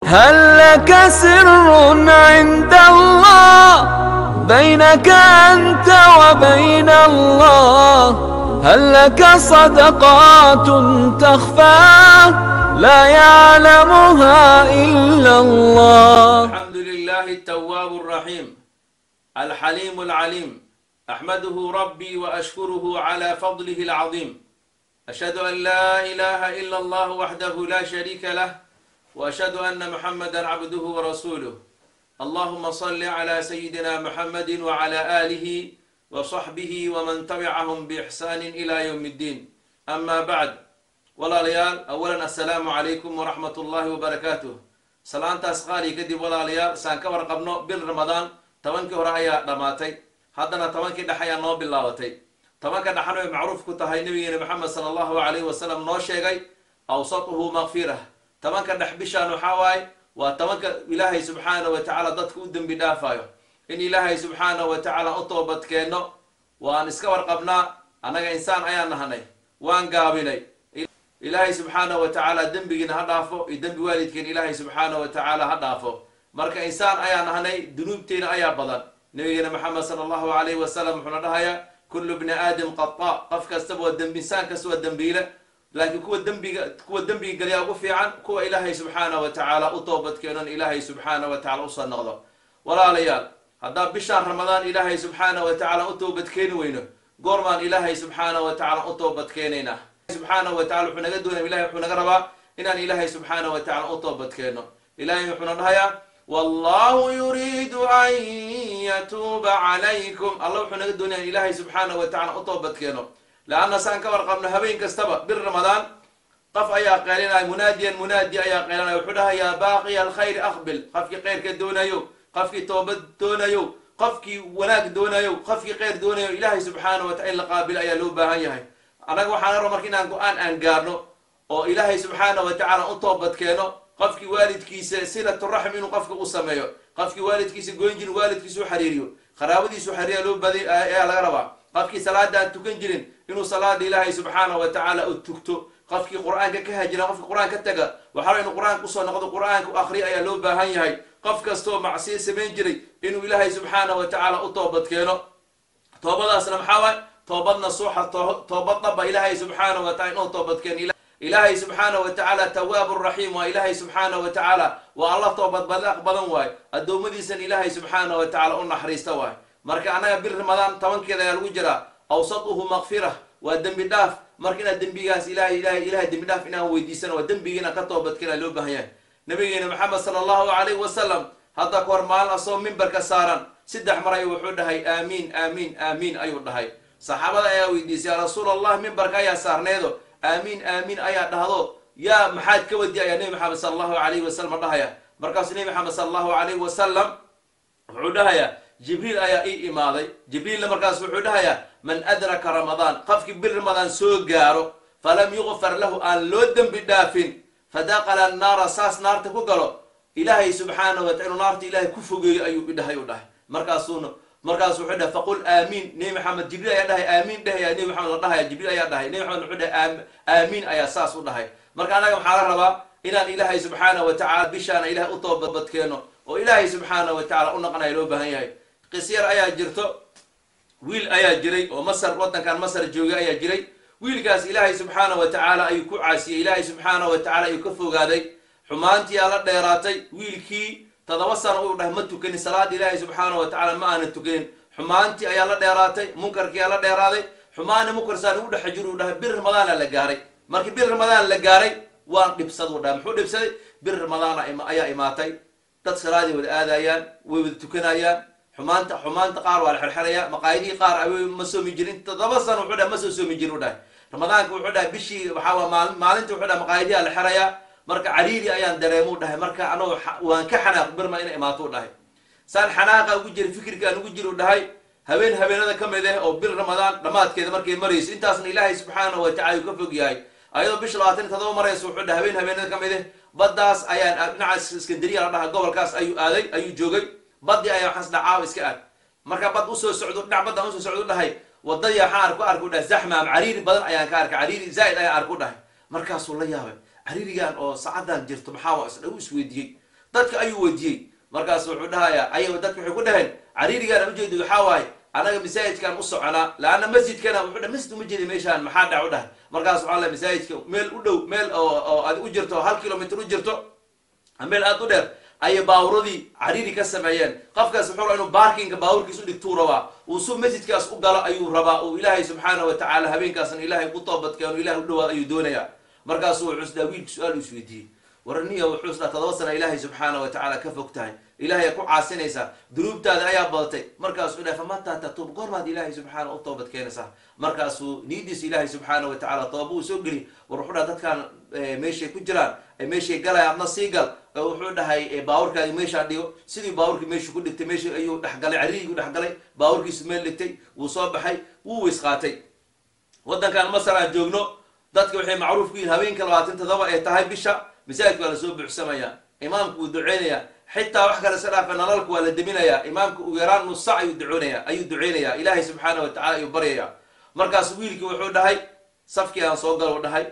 هل لك سر عند الله بينك أنت وبين الله؟ هل لك صدقات تخفى لا يعلمها إلا الله؟ الحمد لله التواب الرحيم الحليم العليم، أحمده ربي وأشكره على فضله العظيم. أشهد أن لا إله إلا الله وحده لا شريك له، وأشهد أن محمدا عبده ورسوله. اللهم صل على سيدنا محمد وعلى آله وصحبه ومن تبعهم بإحسان إلى يوم الدين. أما بعد، walaalayaal, awalan assalaamu calaykum waraxmat ullaahi wabarakaatuh. Salaantaas qaali kadib, walaalayaal, saan ka warqabno, bil Ramadaan 10kii hore ayaa dhammaatay, haddana 10kii dhex ayaa noo bilaabatay. 10ka dhexan way macruuf ku tahay, nabigeena Maxamed sala allahu alayhi wasalam noo sheegay, awsatuhu makfirah. 10ka dhex bishaan waxaa waaye waa 10ka Ilaahay subxaana wa tacaala dadka u dembi dhaafayo, in Ilaahay subxaana wa tacaala u toobadkeenno. Waan iska warqabnaa, annaga insaan ayaan nahanay, waan gaabinay. Ilaahay subxaana wa tacaala dembigiina ha dhaafo iyo dembi waalidkeen Ilaahay subxaana wa tacaala ha dhaafo. Marka insaan ayaa nahanay, dunuubteena ayaa badan. Nabigeena Maxamed sala allahu alayhi wasalam wuxuuna dhahayaa: kullu bni aadam qata. Qof kastaba waa dembi, insaan kasta waa dembiile, laakiin kuwa dembiga galyaa ugu fiican kuwa Ilaahay subxaana wa tacaala u toobadkeenon, Ilaahay subxaana wa tacala usoo noqdo. Walaalayaal, haddaa bishaan Ramadaan Ilaahay subxaana wa tacaala u toobadkeeni weyno, goormaan Ilaahay subxaana wa tacaala u toobadkeenaynaa? Subxaana wa tacala wuxuu naga doonaya, Ilahay wuxuu naga rabaa inaan Ilaahay subxaana wa tacala u toobadkeenno. Ilahay wuxuuna dhahayaa: wallahu yuriidu an yatuuba calaykum. Alla wuxuu naga doonaya in Ilaahay subxaana wa tacala u toobadkeeno, leanna saan ka warqabno, habeen kastaba bil Ramadaan qof ayaa qeylinaya, munaadiyan, munaadi ayaa qeylinaya, wuxuu dhahayaa: baaqiya alkhayri aqbil. Qofkii khayrka doonayo, qofkii toobad doonayo, qofkii wanaag doonayo, qofkii khayr doonayo, Ilaahay subxaana wa tacala in la qaabilo ayaa loo baahan yahay. Annaga waxaan raba marka inaan go-aan aan gaarno oo Ilaahay subxaana wa tacaala u toobadkeeno. Qofkii waalidkiisa silaturaxm inuu qofka u sameeyo, qofkii waalidkiisa goyn jirin waalidkiisa u xariiriyo, qaraabadiisu xariiriya loo baday ayaa laga rabaa. Qofkii salaada aan tukan jirin inuu salaada Ilaahay subxaana wa tacaala u tugto. Qofkii Qur-aanka ka hajira, qofkii Qur-aan ka taga, waxaa raba inuu Qur-aanka usoo noqdo, Qur-aanka u akriyo ayaa loo baahan yahay. Qof kastoo macsiyo samayn jiray inuu Ilaahay subxaana wa tacaala u toobadkeeno. Toobadaasna maxaa waay? Toobad nasuuxa, toobad dhaba, Ilaahay subxaana wa tacala inuu toobadkeeno. Ilaahay subxaana wa tacaala tawaab raxiim waa. Ilaahay subxaana wa tacaala waa Alla toobad badan waay, addoommadiisan Ilaahay subxaana wa tacala u naxariista waay. Marka annaga bil Ramadaan 10keeda ayaa lagu jiraa, awsatuhu makfira, waa dembi dhaaf. Marka inaad dembigaas ilahay dembi dhaaf inaan weydiisano, waa dembigi inaan ka toobadkeena loo baahan yahay. Nabigeena Maxamed sala allahu alayhi wasalam hadda kahor maalin asoo mimbarka saaran saddex mar ayuu wuxuu dhahay: aamiin, aamiin, aamiin ayuu dhahay. Saxaabada ayaa weydiisay: yaa Rasuul Allah, mimbarka ayaa saarneedo, aamiin, aamiin ayaa dhahdo, yaa maxaad ka wadi? Ayaa Nebi Maxamed sala allahu alayhi wasalam dhahaya. Markaasuu Nebi Maxamed sala allahu alayhi wasalam wuxuu dhahayaa: Jibriil ayaa ii imaaday. Jibriilna markaas wuxuu dhahayaa: man adraka Ramadaan, qofkii bil Ramadaan soo gaaro, falam yukfar lahu, aan loo dembi dhaafin, fadaqala annaara, saas naarta ku galo, Ilaahay subxaana wa taala inuu naarta Ilahay ku fogeeyo ayuu idhahay u dhahay. Markaasuuna markaasu wuxuu dhahay: faqul aamiin. Nebi Maxamed, Jibriil ayaa dhahay: aamiin dhehaya. Nebi Maxamed la dhahaya, Jibriil ayaa dhahay. Nebi Maxamed wuxuu dhahay: aamiin ayaa saas u dhahay. Marka annaga maxaa la rabaa? Inaan Ilaahay subxaana wa tacaala bishaana Ilahay u toobadkeeno oo Ilaahay subxaana wa tacala u naqanaya loo baahan yahay. Qisyar ayaa jirto. Wiil ayaa jiray oo Masar, waddankan Masar joogay ayaa jiray. Wiilkaas Ilaahay subxaana wa tacaala ayuu ku caasiyey, Ilaahay subxaana wa tacala ayuu ka fogaaday, xumaantii aa la dheeraatay. Wiilkii 7 sano uu dhahay ma tukanin salaada Ilaahay subxaana wa tacala, ma aanan tukanin. Xumaantii ayaa la dheeraatay, munkarkii aa la dheeraaday, xumaani munkarsaan ugu dhex jir uu dhahay. Bir Ramadaana la gaaray. Markii bir Ramadaan la gaaray, waan dhibsad uu dhahay. Muxuu dhibsaday? Bir Ramadaana ayaa imaatay, dad salaadii wada aadayaan, way wada tukanayaan, xumaanta qaar waa la xerxeraya, maqaayadihii qaar ma soomi jirin. 7 sano wuxuu dhahay ma soo soomi jirin u dhahay Ramadaanka. Wuxuu dhahay bishii waxaa waa maalinta, wuxuu dhahay maqaayadihi la xerayaa. Marka cariiri ayaan dareemuu dhahay. Marka anoo waan ka xanaaq birma inay imaato u dhahay, saan xanaaqa ugu jira, fikirkaan ugu jira u dhahay, habeen habeenada ka mid ah oo bil Ramadaan dhammaadkeeda markay marayso, intaasna Ilaahay subxaanahu wa tacala uu ka fog yahay, ayadoo bisha 27 marayso, wuxuu dhahay habeen habeenada ka mid ah baddaas ayaan dhinacaas Iskandariya la dhaha, gobolkaas ayuu aaday, ayuu joogay. Badii ayaa waxaas dhacaaw iska aad. Marka bad usoo socdo, dhinac baddaan usoo socdo dhahay, wadadii waxaan arku dhahay zaxma ama cariiri badan ayaan ka arkay, cariiri zaaid ayaan arku dhahay. Markaasuu la yaabay: cariirigan oo sacadan jirto maxaa waa? Isdha u isweydiiyey. Dadka ayuu weydiiyey. Markaas wuxuu dhahayaa, ayaga dadka waxay ku dhaheen, cariirigaana ujeedid waxaa waaye anaga masaajidkaan u soconaa, laanna masjidkana wuxuu dhahay masjid uma jeedi meeshaan, maxaa dhac u dhahay? Markaas waxaa la masaajidka meel u dhow, meel oo adi u jirto 1 kilomitr u jirto, meel aad u dheer ayay baawuradii cariiri ka sameeyeen. Qofkaas wuxuu rabaa inuu baarkinka baawurkiis u dhigtuu rabaa, uu su masjidkaas u galo ayuu rabaa, uu Ilaahay subxaana wa tacaala habeenkaasna Ilaahay u toobadkeeno, Ilahay u dhawaad ayuu doonayaa. Markaasuu wuxuu isdhaa, wiilku su-aal isweydiiyey, warniya wuxuu isdhaa, 7 sana Ilaahay subxaana wa tacaala ka fog tahay, Ilahay ku caasinaysaa, dunuubtaada ayaa badatay. Markaasuu dhahay, famataa tatuub? Goormaad Ilaahay subxaana u toobad keenaysaa? Markaasuu niyadiisa Ilaahay subxaana wa tacaala tooba uu soo geliy. War wuxuu dhahay, dadkaan meeshay ku jiraan, meeshay galaya, adna sii gal. Wuxuu dhahay, baawurkaadi meeshaa dhigo. Sidii baawurkii meeshuu ku dhigtay, meeshii ayuu dhexgalay, cariirigii dhexgalay, baawurkiisu meel dhigtay, wuu soo baxay, wuu weys qaatay. Waddankan Masar aan joogno, dadka waxay macruuf ku yihin habeenka 27 ay tahay bisha, masaajidka waa lasoo buuxsamaya, imaamku wuu duceynaya, xitaa wax kale iska dhaafa, nalalku waa la deminayaa. Imaamka ugu yaraan nus sac ayuu duceynaya, Ilaahay subxaana wa tacala ayuu baryaya. Markaas wiilkii wuxuu dhahay, safkii aan soo galo, dhahay,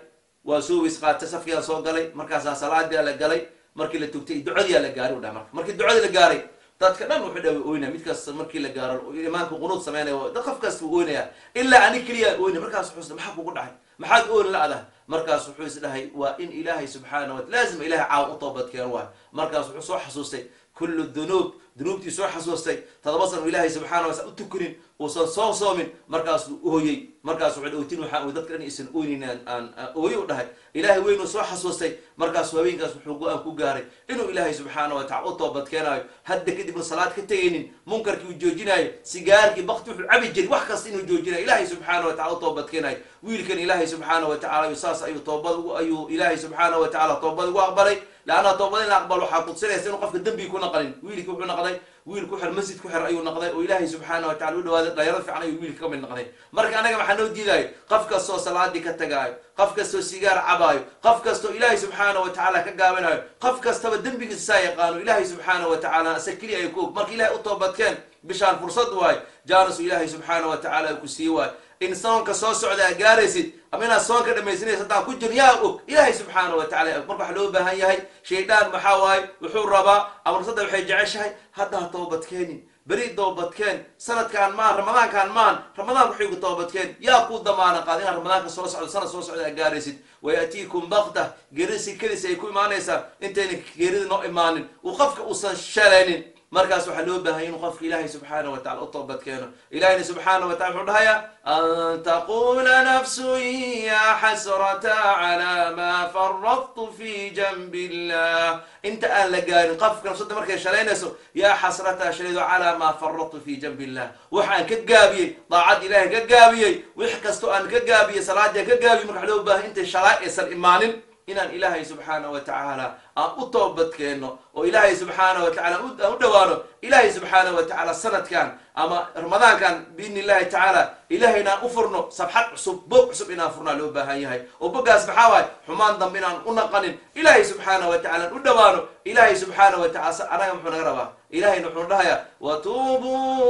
waa soo weys qaatay, safkii aan soo galay. Markaasaa salaadii la galay. Markii la tugtay, ducadii la gaaray u dhahay. Marka markii ducadii la gaaray, dadka dhan wuxuu dhahay way oynaya. Mid kasta markii la gaaro imaamka qunuud sameynaya, dad qof kasta wuu oynaya, ilaa ani keliya oynaya. Markaas wuxuu, maxaa kugu dhacay? Maxaad oon la-da? Markaas wuxuu is dhahay, waa in Ilaahay subxaana wa laazim Ilahay caaw u toobadkeen waay. Markaas wuxuu soo xasuustay kullu dunuub, dunuubtii soo xasuustay, 7 sano Ilaahay subxana wa u tukunin, uusan soo soomin. Markaasuu ooyey. Markaas wuxuu ootin, waxaa dadka dhan isan oynin aan ooye u dhahay. Ilaahay weynuu soo xasuustay. Markaasuu habeenkaas wuxuu go-aan ku gaaray inuu Ilaahay subxaana wa tacala u toobadkeenaayo, hadda kadibna salaad ka tegaynin, munkarkii uu joojinaayo, sigaarkii, bakti wuxuu cabi jiray, wax kasta inuu joojinayo, Ilaahay subxaana wa tacala u toobadkeenaayo. Wiilkan Ilaahay subxaana wa tacala saas ayuu toobad ayuu Ilaahay subxaana wa tacala toobad ugu aqbalay. Laanna toobad in la aqbalo waxaa kudsinaysa inuu qofka dembiga ku naqanin. Wiilki wuxuu noqday wiil ku xir masjid ku xir ayuu noqday, oo Ilaahay subxaana wa tacala u dhawaaday, dhalinyaro fiican ayuu wiilka ka mid noqday. Marka anaga maxaa noo diidayo? Qof kastoo salaadii ka tagaayo, qof kastoo sigaar cabaayo, qof kastoo Ilaahay subxaana wa tacaala ka gaabinayo, qof kastaba dembigiisa saa yaqaano, Ilaahay subxaana wa tacaala isa keliya ay ku og. Marka Ilahay u toobadkeen, bishaan fursad waayo, jaanis Ilaahay subxaana wa tacaala ku sii waayo in soonka soo socda aa gaaraysid ama inaad soonka dhamaysanaysa haddaan ku jirin, yaa og? Ilaahay subxaana wa tacala og. Marka waxa loo baahan yahay, shaydaan maxaa waaye wuxuu rabaa ama fursadda waxay jeceshahay, hadda ha toobadkeenin, beri toobadkeen, sanadkaan maan, Ramadaankaan maan, Ramadaan kuxigu toobadkeen. Yaa kuu damaana qaad inaad Ramadaanka soo socdo, sanad soo socda aa gaaraysid? Wayatiikum bakta, geerida si kelis ay ku imaanaysaa. Intayna geerida noo imaanin, uu qofka uusan shalaynin, markaas waxaa loo baahanya inuu qofka Ilaahay subxaana wa tacala u toobad keeno. Ilahina subxaana wa tacala wuxuu dhahayaa, an taqula nafsun ya xasrata cala ma faradtu fi janbi illah. Inta aan la gaarin, qofka nafsadda markay shalaynayso, yaa xasrata, shalaydo, calaa ma faradtu fi janbi illah, waxaan ka gaabiyey daacad Ilahay ka gaabiyey, wix kastoo aan ka gaabiyey, salaadii aan ka gaabiyey. Marka waxa loo baahanya intay shalaay aysan imaanin inaan Ilaahay subxaana wa tacaala aan u toobadkeenno, oo Ilaahay subxaana wa tacala aan u dhawaano. Ilaahay subxaana wa tacaala sanadkan ama Ramadaankan, biidni illahi tacaala, Ilahay inaan u furno sabxad cusub, bog cusub inaan furnaa loo baahan yahay. Oo boggaas maxaa waay? Xumaan dambe inaan u naqanin, Ilaahay subxaana wa tacala aan u dhawaano. Ilaahay subxaana wa tacala anaga muxuu naga rabaa? Ilahayna wuxuu dhahayaa,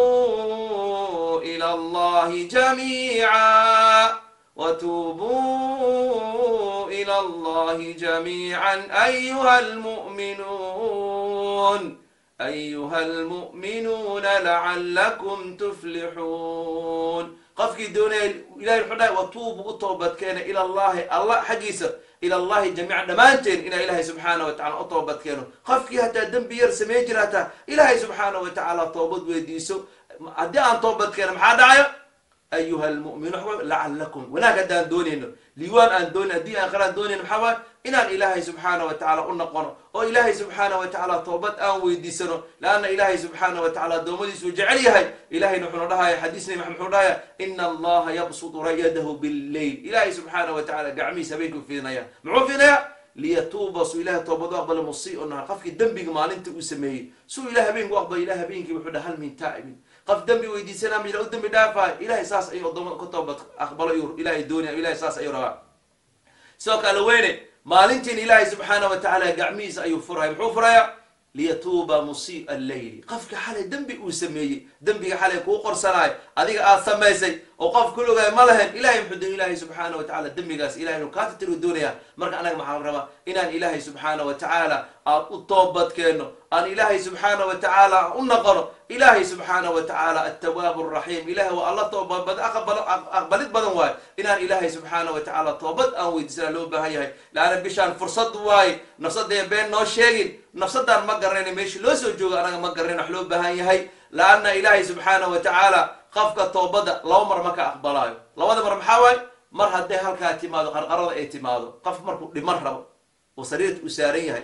watuubuu ila Allahi jamiica, watuubuu ila Allahi jamiica ayuha almu'minuuna lacalakum tuflixuun. Qofkii doonaya, Ilahay wuxuu dhahay, watuubu, u toobadkeena, ila Allahi, Allah xaggiisa, ila Allahi jamiican, dhammaanteen inaa Ilahay subxaana wa tacala u toobadkeeno. Qofkii hataa dembi yar sameyn jira, hataa Ilahay subxaana wa tacaala toobad weydiiso. Haddii aan toobadkeeno, maxaa dhacayo? Ayuha almu'minuun lacalakum, wanaag haddaan doonayno, liiwaan aan doonayno, haddii aakhira aan doonayno, maxaa waay? Inaan Ilaahay subxaana wa tacala u noqono, oo Ilaahay subxaana wa tacaala toobad aan weydiisano, laanna Ilaahay subxaana wa tacala addoommadiisu jecel yahay. Ilahayna wuxuuna dhahaya, xadiis Nabi Maxamed wuxuu dhahaya, ina Allaha yabsutu yadahu billeyl, Ilaahay subxaana wa tacala gacmihiisa habeenkuu fiidinaya. Muxuu fiidinayaa? Liyatuuba, suu Ilahay toobad u aqbala, musii nahar, qofkii dembiga maalinta uu sameeyey, suu Ilahay habeenku u aqbala. Ilahay habeenkii wuxuu dhaha, hal min taa'ibin, qof dembi weydiisanaa ma jira u dembi dhaafaay? Ilahay saas ayuu addoomada ka toobad aqbalo ayuu Ilahay doonaya, Ilahay saas ayuu rabaa. Sidoo kale weyne, maalintiin Ilaahay subxaana wa tacaala gacmihiisa ayuu furaya. Muxuu furayaa? Liyatuuba musii alleyli, qofka xalay dembi uu sameeyey, dembiga xalay kuu qorsanaayo, adiga aad samaysay. Oo qof kulugay ma lahayn. Ilaahay muxuu doonaya? Ilaahay subxaana wa tacaala dembigaas ilahay inuu kaa tirtiro doonaya. Marka anaga maxaa la rabaa? Inaan Ilaahay subxaana wa tacaala aan u toobadkeenno, aan Ilaahay subxaana wa tacaala u noqono. Ilaahay subxaana wa tacaala attawaab araxiim, Ilahay waa Alla toobad aqbalid badan waaye. Inaan Ilaahay subxaana wa tacaala toobad aan weydiisana loo baahan yahay, laana bishaan fursad waaye. Nafsadee been noo sheegin, nafsadaan ma garanayna meeshii loo soo joogo, anaga ma garanayna wax loo baahan yahay. Laanna Ilaahay subxaana wa tacaala qofka toobadda laba mar ma ka aqbalaayo. Labada mar maxaa waaye? Mar hadday halkaa timaado, qarqarada ay timaado, qof markuu dhiman rabo oo sariirta uu saaran yahay,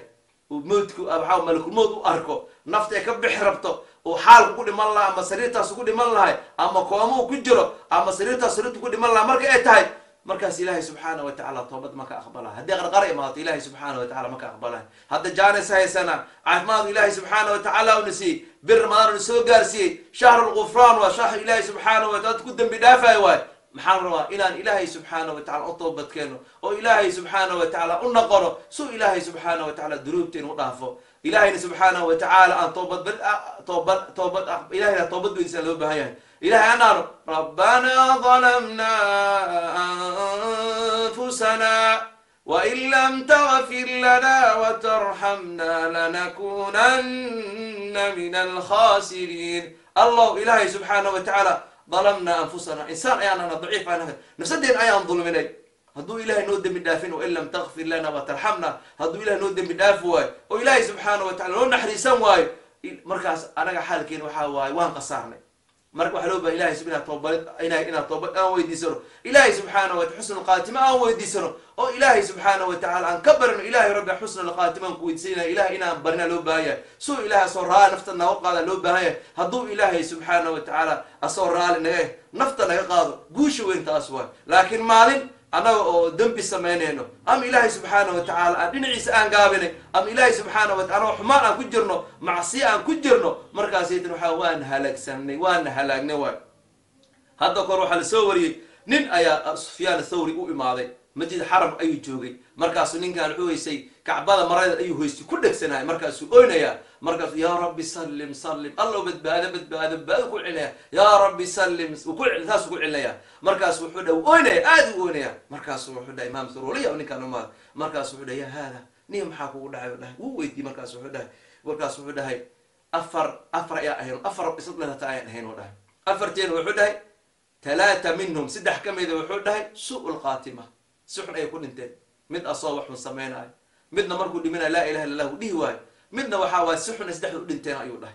uu mowdku maxaa malakulmowd u arko, nafta ay ka bixi rabto, uu xaalku ku dhiman lahaa ama sariirtaas ku dhiman lahay ama kooma uu ku jiro ama sariirtaas sariirtu ku dhiman lahaa, marka ay tahay markaas Ilaahay subxaana wa tacaala toobad ma ka aqbalayo. Haddii qarqara imaato, Ilaahay subxaana wa tacala ma ka aqbalayo. Hadda jaanis haysana, caafimaadu Ilaahay subxaana wa tacaala una siiyey, bir Ramadaan una soo gaarsiiyey, shahru lgufraan waa shahr Ilaahay subxaana wa taala ku dembi dhaafayo waay. Maxaan rabaa? Inaan Ilaahay subxaana wa tacala u toobadkeeno oo Ilaahay subxaana wa tacaala u noqono, su Ilaahay subxaana wa tacala dunuubteena u dhaafo. Ilaahayna subxaana wa tacaala aan toobad toobad toobad Ilahayna toobad weydiisaan loo baahan yahay. Ilahay anaano rabbanaa dalamna anfusana wain lam tagfir lana watarxamna lanakunana min alkhasiriin. Allah Ilaahay subxaana wa tacaala, dalamna anfusana, insaan ayaan ana, daciif aan, nafsadeen ayaan dulminay. Hadduu Ilahay noo dembi dhaafin, wain lam takfir lana watarxamna, hadduu Ilahay noo dembi dhaafi waayo oo Ilaahay subxaana wa tacala noo naxariisan waayo, markaas anaga xaalkeena waxaa waaye waan khasaarnay. Marka waxaa loo bahay Ilahay inaa toobad inaan toobad aan weydiisano, Ilahay subxaana wa xusn alkhaatima aan weydiisano, oo Ilaahay subxaana wa tacala aan ka barino. Ilahay rabbi xusn alkhaatima aan ku weydiisanaya, Ilahay inaan barina loo baahan yahay, suu Ilahay asoo raali nafta naga qaada loo baahan yahay. Hadduu Ilaahay subxaana wa tacaala asoo raali naga nafta naga qaado, guusha weyn taas waay. Laakiin maalin annaga oo dembi samaynayno ama Ilaahay subxaana wa tacaala aan dhinaciisa aan gaabinay ama Ilaahay subxaana wa taala xumaan aan ku jirno, macsiya aan ku jirno, markaasaytan waxaa waan halaagsanay, waana halaagnay waay. Hadda kahor waxaa lasoo wariyey nin ayaa Sufyaan Thawri u imaaday, masjid xaram ayuu joogay. Markaasuu ninkan wuxuu haysay Kacbada maradeed ayuu haystay, ku dhegsanaya. Markaasuu oynayaa, markaasuu yaa rabbi sallim sallim, Allow badbaado badbaado badbaado ku celinaya, yaa rabbi sallim, saasuu ku celinaya. Markaasu wuxuu dhahay, oynaya, aad u oynaya. Markaasu wuxuu dhahay imaam Thawriya ninkaan umaad, markaasu wuxuu dhahay, yaa haada nin maxaa kugu dhacay? Dhahay wuu weydiiyey. Markaasu wuxuu dhahay, markaasu wuxuu dhahay, afar afar ayaa ahayn, afar isla dhalata ayaan ahayn, uu dhahay. Afarteen wuxuu dhahay, talaata minhum, saddex ka mida wuxuu dhahay su' lkhaatima, si xun ayay ku dhinteen. Mid asoo wax xun samaynayo, midna markuu dhiminayo laa ilaha illa Allah u dhihi waayo, midna waxaa waay si xun ay saddexda u dhinteen ayuu dhahay.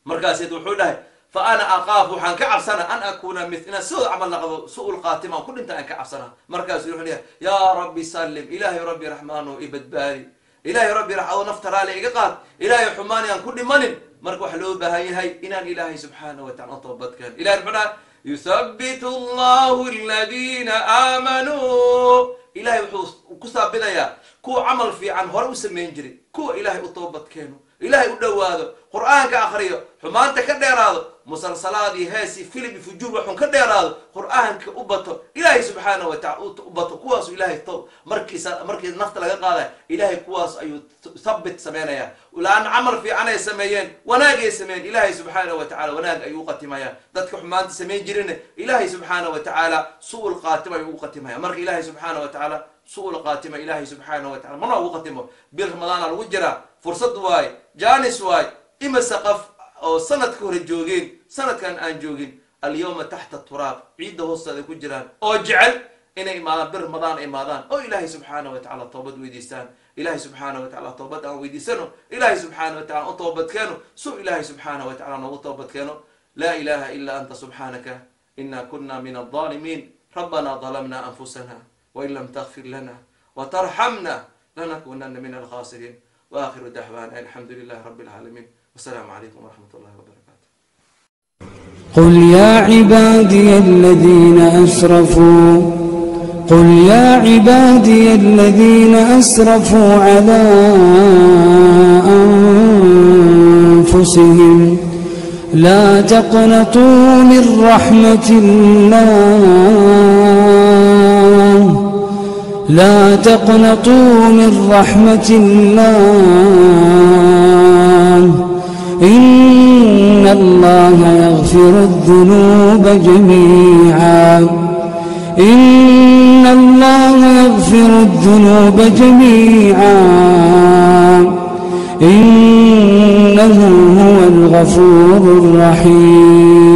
Markaaseed wuxuu dhahay, fa ana aqaaf, waxaan ka cabsana an akuuna mil, inaan sidooda camal naqdo, su-ul khaatima aan ku dhinta aan ka cabsana. Markaasu wuxuu leeyahay, yaa rabbi sallim, Ilaahay rabbi raxmaano i badbaadi, Ilaahay rabbi adoo nafta raali iga qaad, Ilaahay xumaani aan ku dhimanin. Marka waxaa loo baahan yahay inaan Ilaahay subxaana wa tacala toobadkeen. Ilahay muxuu dhahay? Yuthabitu allahu aladiina aamanuu. Ilahay wuxuu ku saabinayaa kuwa camal fiican hore u samayn jiray, kuwa Ilaahay u toobad keeno, Ilaahay u dhowaado, Qur'aanka akriyo, xumaanta ka dheeraado, musalsalaad iyo hees iyo filim iyo fujuur waxun ka dheeraado, Qur'aanka u bato, Ilaahay subxaana wa tacala u bato, kuwaasu Ilaahay markiisa markii nafta laga qaadaya Ilaahay kuwaas ayuu thabbit sameynaya, laanna camal fiican ay sameeyeen, wanaagay sameeyeen. Ilaahay subxaana wa tacala wanaag ayuu u qatimaya. Dadka xumaanta samayn jirina Ilaahay subxaana wa tacaala su-ul qaatima ayuu u qatimaya. Marka Ilaahay subxaana wa tacaala su-ul qaatima Ilaahay subxaana wa tacala mana ugu qatimo. Bil Ramadaana lagu jiraa, fursad waaye, jaanis waaye. Imase qof oo sanadka hore joogeen sanadkan aan joogin, alyawma taxta turaab, ciidda hoosteeda ku jiraan, oo jecel inay imaadaan bir Ramadaan, imaadaan oo Ilaahay subxaana wa tacala toobad weydiistaan. Ilaahay subxaana wa tacala toobad aan weydiisano, Ilaahay subxaana wa tacala u toobadkeeno, su Ilaahay subxaana wa tacala noogu toobadkeeno. Laa ilaha ila anta subxaanaka ina kuna min alظaalimiin. Rabbana ظalamna anfusana wain lam takfir lana watarxamna lanakunana min alkhasiriin. Waakhiru dacwaana alxamdu lilahi rabi alcaalamiin, wasalaamu calaykum waraxmat اllahi wbarakatu. قل يا عبادي الذين أسرفوا قل يا عبادي الذين أسرفوا على أنفسهم لا تقنطوا من رحمة الله لا تقنطوا من رحمة الله إن الله يغفر يغفر الذنوب جميعا إن الله يغفر الذنوب جميعا إنه هو الغفور الرحيم.